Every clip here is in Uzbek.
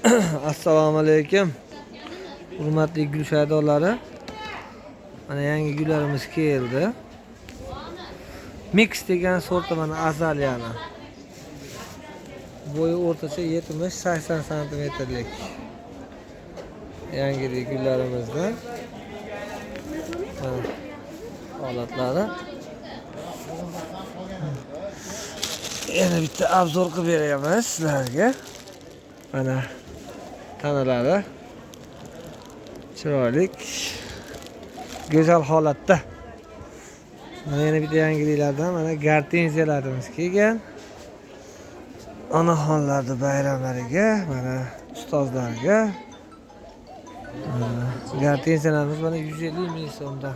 Assalomu alaykum. Hurmatli gul shaydolari. Mana yangi gullarimiz keldi. Mix degan sorti mana azaliyani. Bo'yi o'rtacha 70-80 santimetrlik. Yangi gullarimizdan. Mana holatlari. Yana bitta obzor qilib beryapmiz sizlarga. Mana tanalari chiroyli, go'zal holatda. Mana yana bitta yangiliklardan mana gortenziyalarimiz kelgan. Onaxonlarning bayramlariga, mana ustozlarga gortenziyalarimiz mana 150 ming so'mdan.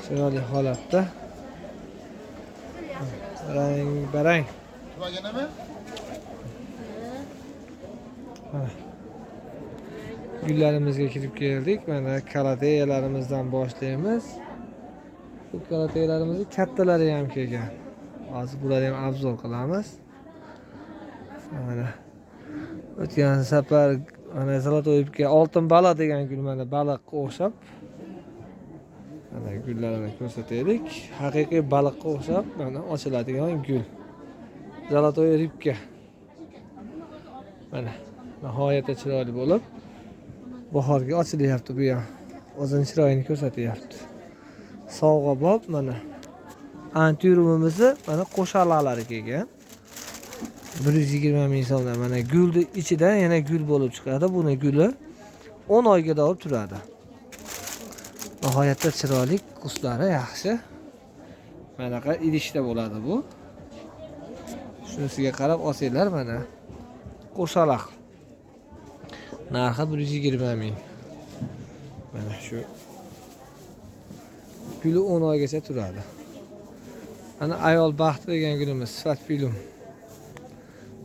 Chiroyli holatda. Rang barang. Mana gullarimizga kirib keldik. Mana kalateyalarimizdan boshlaymiz. Bu kalateyalarimizni kattalari ham kelgan. Hozir bularni ham obzor qilamiz. Mana o'tgan safar mana Zolotoyevga oltin bala degan gul mana baliqqa o'xshab. Mana gullarini ko'rsataylik. Haqiqiy baliqqa o'xshab mana ochiladigan gul. Zolotoy ribka. Mana nihoyatda chiroyli bo'lib bahorga ochilyapti bu ham. O'zini chiroyini ko'rsatyapti. Sovg'abob mana antiurumimizni mana qo'shalaqlari kelgan. 120 ming so'mdan mana gulni ichidan yana gul bo'lib chiqadi. Buni guli 10 oyga davom turadi. Nihoyatda chiroyli, kustlari yaxshi. Manaqa idishda bo'ladi bu. Shunisiga qarab olsanglar mana qo'shalaq. Narxi 120 ming. Mana shu guli 10 oygacha turadi. Mana ayol baxti degan gulimiz sifat film.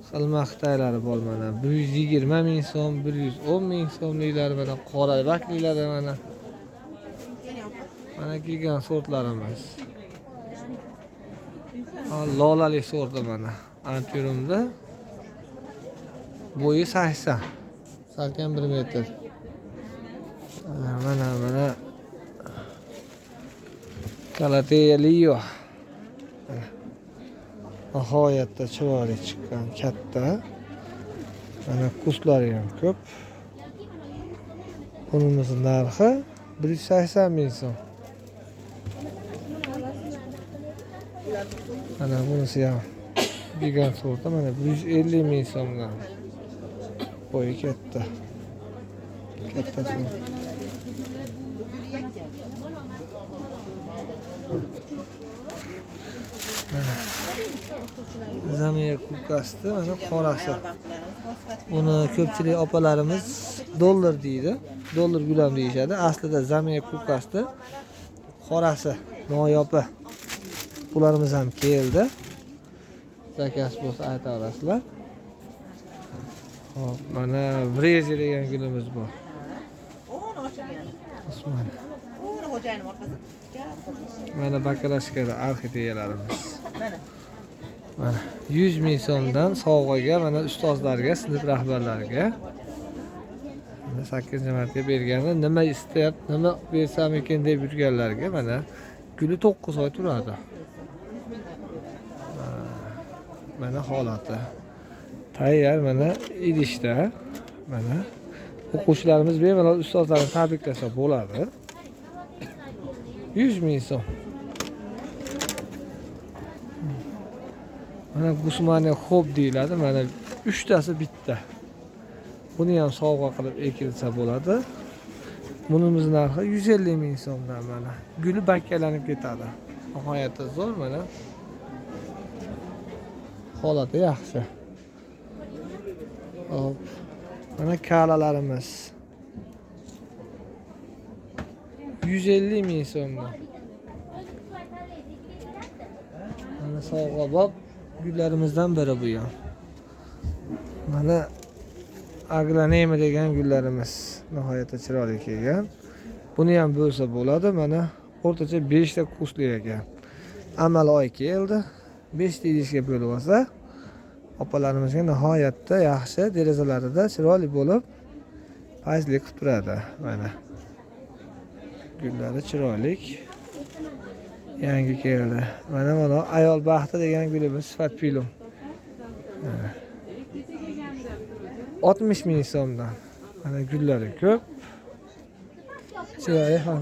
Xilma xitoylari bor mana 120 ming so'm, 110 ming so'mliklari mana qora bakliklari mana. Mana kelgan sortlarimiz. Lolali sorti mana antiurumda. Bo'yi 80. Salkam 1 metr. Mana mana Kalateya Leo. Nihoyatda chiroyli chiqqan, katta. Mana kustlari ham ko'p. Bunimiz narxi 180 ming so'm. Mana bunisi ham gigant sorti, mana 150 ming so'mdan. Bo'yi katta. Katta so'm. Mana Zamiya kukasti, mana qorasi. Buni ko'pchilik opalarimiz dollar deydi. Dollar gul ham deyishadi. Aslida Zamiya kukasti qorasi, noyobi. Bularimiz ham keldi. Zakaz bo'lsa aytaverasizlar. Hop, mana Vrezi degan gulimiz bor. Osmon. Mana bakalashkada orxideyalarimiz. Mana 100 ming so'mdan sovg'aga mana ustozlarga, sinf rahbarlariga 8 marta bergani nima istayapti, nima bersam ekan deb yurganlarga mana guli 9 oy turadi. Mana holati. Tayyor mana idishda. Mana o'quvchilarimiz bemalol ustozlarni tabriklasa bo'ladi. 100 ming so'm. Mana Gusmaniya xo'p deyiladi. Mana 3 tasi bitta. Buni ham sovg'a qilib ekilsa bo'ladi. Bunimiz narxi 150 ming so'mdan mana. Guli bakkalanib ketadi. Nihoyatda zo'r mana. Holati yaxshi. Hop. Mana kalalarimiz. 150 ming so'mdan. Mana sovg'abob gullarimizdan biri bu ham. Mana aglanema degan gullarimiz nihoyatda chiroyli kelgan. Buni ham bo'lsa bo'ladi. Mana o'rtacha 5 ta kusli ekan. Amal oy keldi. 5 ta idishga bo'lib olsa Opalarimizga nihoyatda yaxshi, derazalarida chiroyli bo'lib fayzli qilib turadi. Mana gullari chiroyli. Yangi keldi. Mana ayol baxti degan gulimiz, sifat filum. Mana. 60 ming so'mdan. Mana gullari ko'p. Chiroyli ham.